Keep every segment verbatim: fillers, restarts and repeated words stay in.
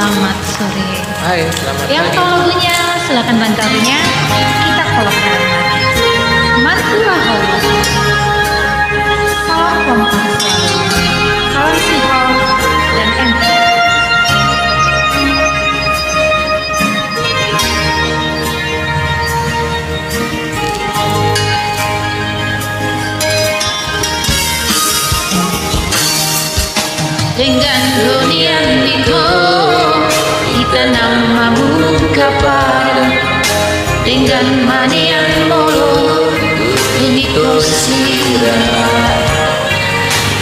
Selamat sore. Hai, selamat pagi. Yang tahu lagunya, silakan bantu lagunya. Kita kolokkan. Mantua Hall. Salam kompak selalu. Salam si Hall dan M P. Denggan do nian di ho, hita na mamungka pada. Denggan ma nian molo dung i ho sira.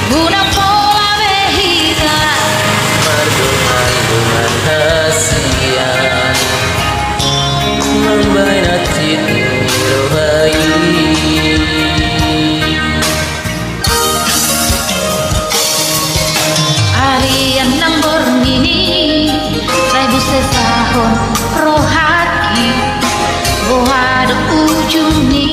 Guna pola be hita mardongan-dongan hasian, mambahen hansit ni roha i. Arian nang borngin i, sai bunsesahon rohangki. Boha do ujung ni